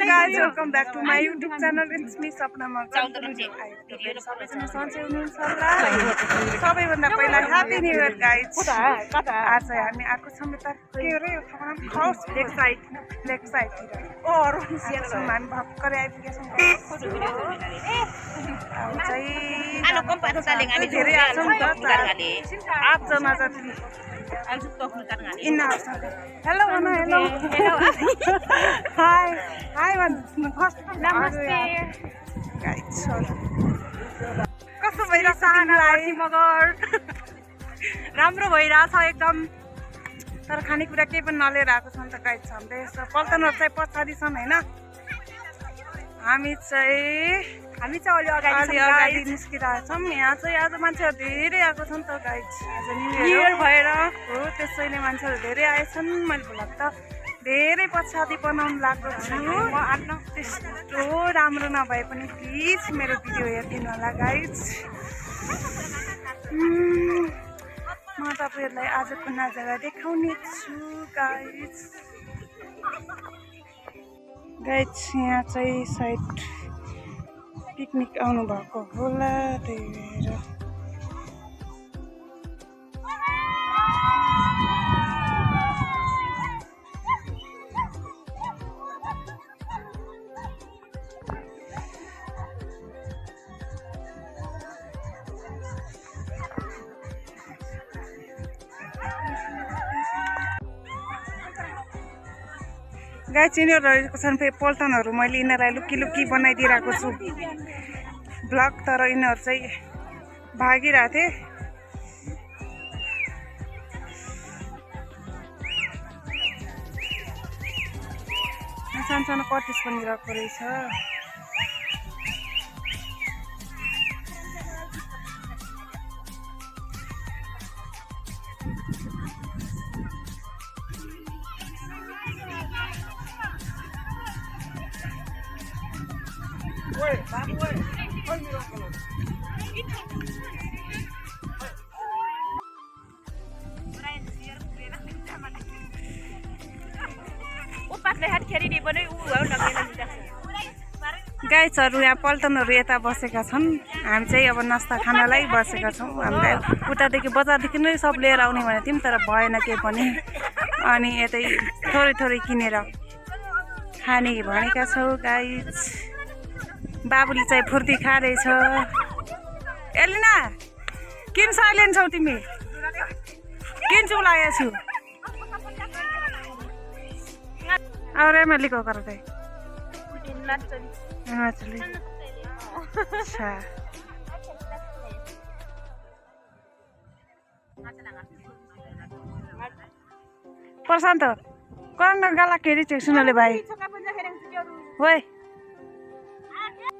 guys, welcome back to my YouTube channel. It's me Sapna Magan. सबैजना सन्चै हुनुहुन्छ होला सबैभन्दा पहिला ह्यापी न्यू इयर गाइज आज हामी आएको छौँ यता के अरे यो ठाउँमा हाउस लेक साइडतिर हामी भर्खरै आइपुगेछौँ धेरै आएको छ नि त 8जना जति हेलो भन हेलो हाई हाई भन्नु फर्स्ट नमस्ते गाइज कस्तो भइरहेछ आरती मगर राम्रो भइरहेछ एकदम तर खानेकुरा केही पनि नलिएर आएको छौँ त गाइज हामीले यसो पल्टनहरू चाहिँ पछाडि छन् होइन हामी चाहिँ अलि अगाडि निस्किरहेको छौँ यहाँ चाहिँ आज मान्छेहरू धेरै आएको छन् त गाइज आज न्यू इयर भएर हो त्यसैले मान्छेहरू धेरै आएछन् मैले भ्लग त धेरै पछाडि बनाउनु लागेको छु त्यस्तो राम्रो नभए पनि प्लिज मेरो भिडियो हेरिदिनु होला गाइज म तपाईँहरूलाई आजको नजारा देखाउने छु गाइज यहाँ चाहिँ सायद पिकनिक आउनु भएको होला त्यही भएर गाइज यिनीहरू रहेको छन् फेरि पल्टनहरू मैले यिनीहरूलाई लुकी बनाइदिइरहेको छु ब्लग तर यिनीहरू चाहिँ भागिरहेको थिएँ सानो कटेज पनि रहेको रहेछ गाइजहरू यहाँ पल्टनहरू यता बसेका छन् हामी चाहिँ अब नास्ता खानालाई बसेका छौँ हामीलाई उतादेखि बजारदेखि नै सब लिएर आउने भनेको थियौँ तर भएन केही पनि अनि यतै थोरै किनेर खाने भनेका छौँ गाइज बाबुले चाहिँ फुर्ती खाँदैछ एलिना किन साइलेन्ट छौ तिमी किन चुलाएको छु और एमएलएको गर्दै अच्छा प्रशान्त कौन गला केरी चेक सुनले भाइ ओए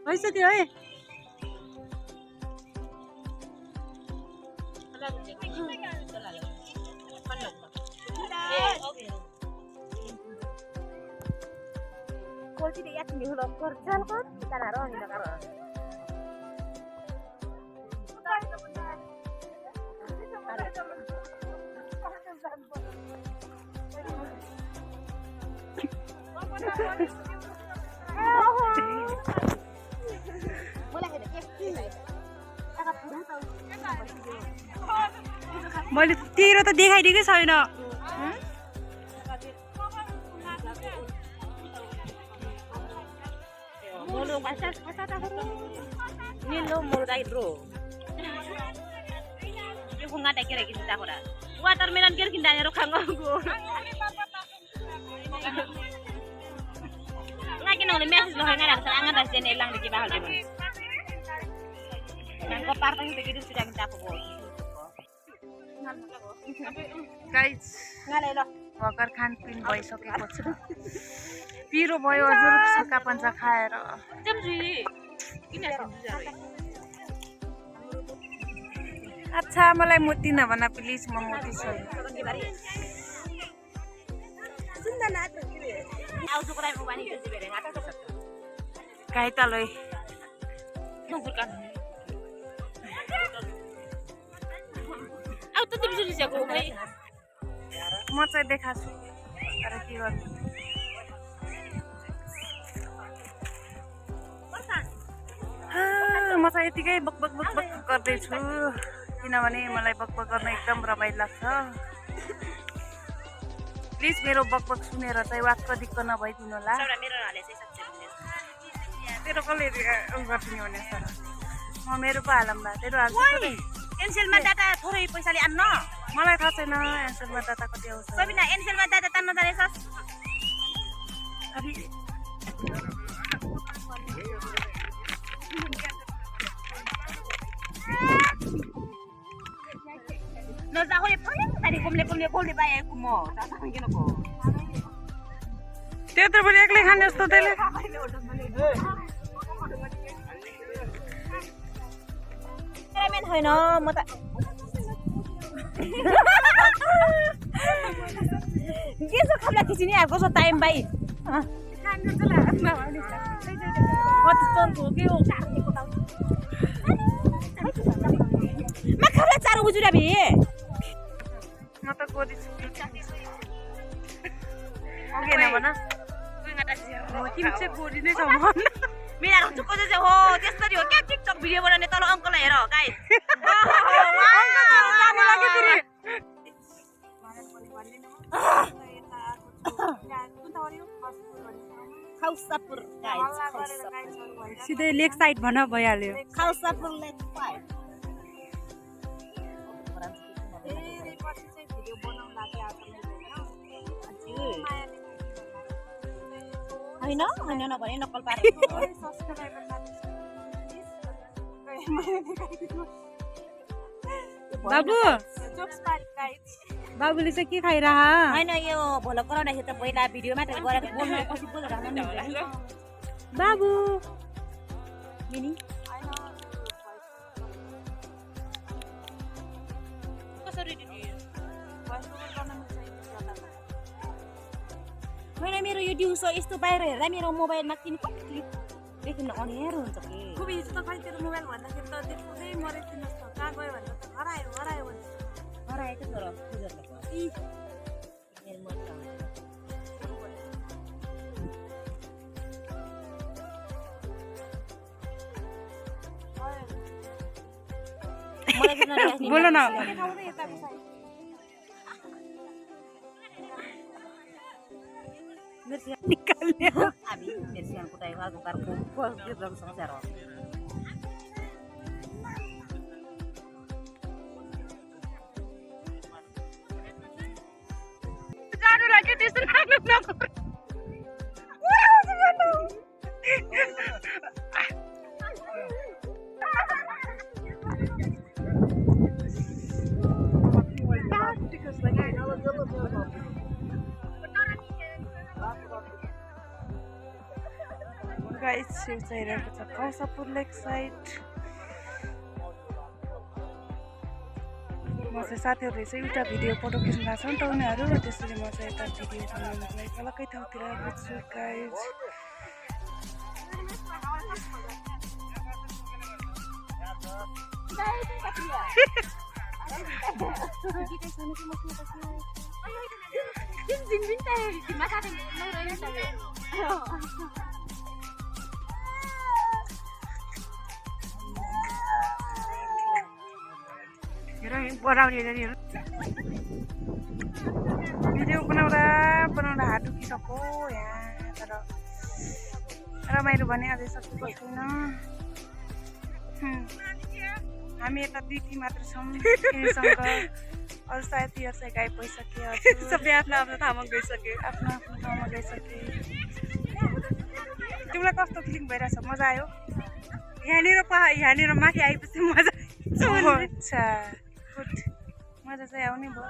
भइसक्यो है Kau tidak yakin dulu kerjaan kan kita naruh di belakang. मैले तेरो त देखाइदिएकै छैन Nilo mulai bro. Yung kung nga tayo kira kita ko na. Watermelon kira kita niya rukang ako. Nga kinong message lo nga lang sa angan das din lang di bahal di mo. Nang ko partang begitu sudah minta aku bos. Guys, ngalai lo. Vakar खानपिन भइसकेको छ पिरो भयो हजुर सका पञ्चा खाएर अच्छा मलाई मोती नभन प्लिज म मोती छु काई त लई म चाहिँ देखाछु तर के गर्नु यतिकै बकबक बकबक गर्दैछु किनभने मलाई बकबक गर्न एकदम रमाइलो लाग्छ। प्लिज मेरो बकबक सुनेर चाहिँ वाक्क दिक्क नभइदिनु होला। तेरो कसले गरिदिने भने सर म मेरो पो हालम भए तेरो हाल्छु। एनसेलमा डाटा थोरै पैसाले आन्न। मलाई थाहा छैन एनसेलमा डाटा कति आउँछ। सबिना एनसेलमा डाटा तान्न जानेछस्? नजाऊ यो पनि तरी कुमले बोल्दै बाएको म डाटा किनको त्यत्रो पनि एक्लै खाने जस्तो त्यसले। क्यामेन होइन म त के छ खाब्ला खिचिनी आएको छ टाइम बाई म खाब्ला 4 बुजुरा भे म त गोदी छु ओके न भन तिमी चाहिँ गोदी नै छ भन। मेरा चुक्को चाहिँ हो त्यसरी हो क्या टिकटक भिडियो बनाउने तल अङ्कललाई हेर गाइस। खौसापुर गाइस सिधै लेक साइड भन भइहाल्यो। खौसापुर लेक साइड होइन होइन नभने नक्कल पारे बाबु बाबुले चाहिँ के खाइरह? होइन यो भोलो कराउँदाखेरि त पहिला भिडियोमा त गरेर बोल्नु पछि बोलेर बाबु मिनी होइन मेरो यो दिउँसो यस्तो बाहिर हेर्दा मेरो मोबाइलमा किन देखिन अनिहेरो हुन्छ कि खुब हिजो त खै तेरो मोबाइल भन्दाखेरि त त्यो खुदै मरेको थिएन जस्तो कहाँ गयो भनेर त हरायो हरायो भन्छ। हराएको तर मेरो मन बोल न निकाल्ने हामी मेर्सियानको टाइममा घरको संसार हो। जानु लाग्यो त्यस्तो लाग्नु नगर्नु। गाइस छेउ चाहिरहेको छ खौसापुर लेक साइड। म चाहिँ साथीहरूले चाहिँ एउटा भिडियो फोटो खिच्नु भएको छ नि त उनीहरू त्यसरी म चाहिँ यता भिडियो बनाउनुको लागि अलग्गै ठाउँतिर आएको छु गाइस। बनाउने भिडियो बनाउँदा हात दुखिसक्यो यहाँ तर रमाइलो भने अझै सकेको छैन। हामी यता 2 मात्र छौँ यहीसँग अरू सायद चाहिँ गाई भइसक्यो सबै आफ्नो आफ्नो ठाउँमा गइसके आफ्नो आफ्नो ठाउँमा गइसके। तिमीलाई कस्तो फिलिङ भइरहेछ? मजा आयो? यहाँनिर माथि आएपछि मजा अच्छा गुड मजा चाहिँ आउने भयो।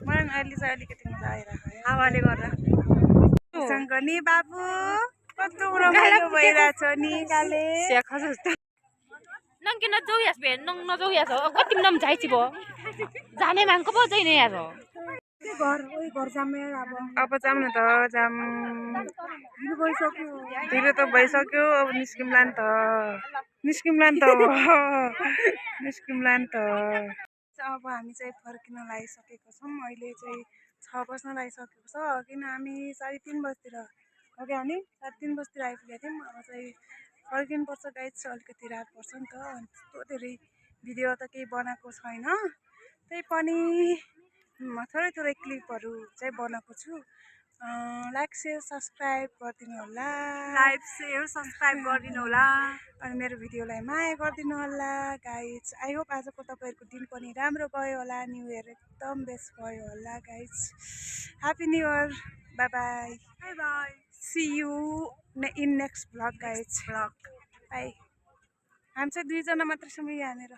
मलाई अहिले चाहिँ अलिकति मजा आइरहेको हावाले गर्दा। नि बाबु कस्तो रमाइलो भइरहेछ नि काले नङ किन जोगियास बे नङ नजोगियास हो कति नम जाइछि भो जाने मानको पो चाहिँ नै यार घर जामे अब जाम न त जाम ढिलो त भइसक्यो अब निस्किमला नि त अब हामी चाहिँ फर्किन लागिसकेको छौँ। अहिले चाहिँ 6 बज्न लागिसकेको छ किन हामी 3:30 बजीतिर हो क्या नि 3 बजीतिर आइपुगेको थियौँ अब चाहिँ फर्किनुपर्छ गाइज अलिकति रात पर्छ नि त अनि त्यस्तो धेरै भिडियो त केही बनाएको छैन त्यही पनि थोरै थोरै क्लिपहरू चाहिँ बनाएको छु लाइक सेयर सब्सक्राइब गरिदिनु होला अनि मेरो भिडियोलाई माया गरिदिनु होला गाइज आई होप आजको तपाईँहरूको दिन पनि राम्रो गयो होला न्यू इयर एकदम बेस्ट भयो होला guys happy new year bye bye see you in next vlog guys bye हामी चाहिँ 2 जना मात्रै छौँ यहाँनिर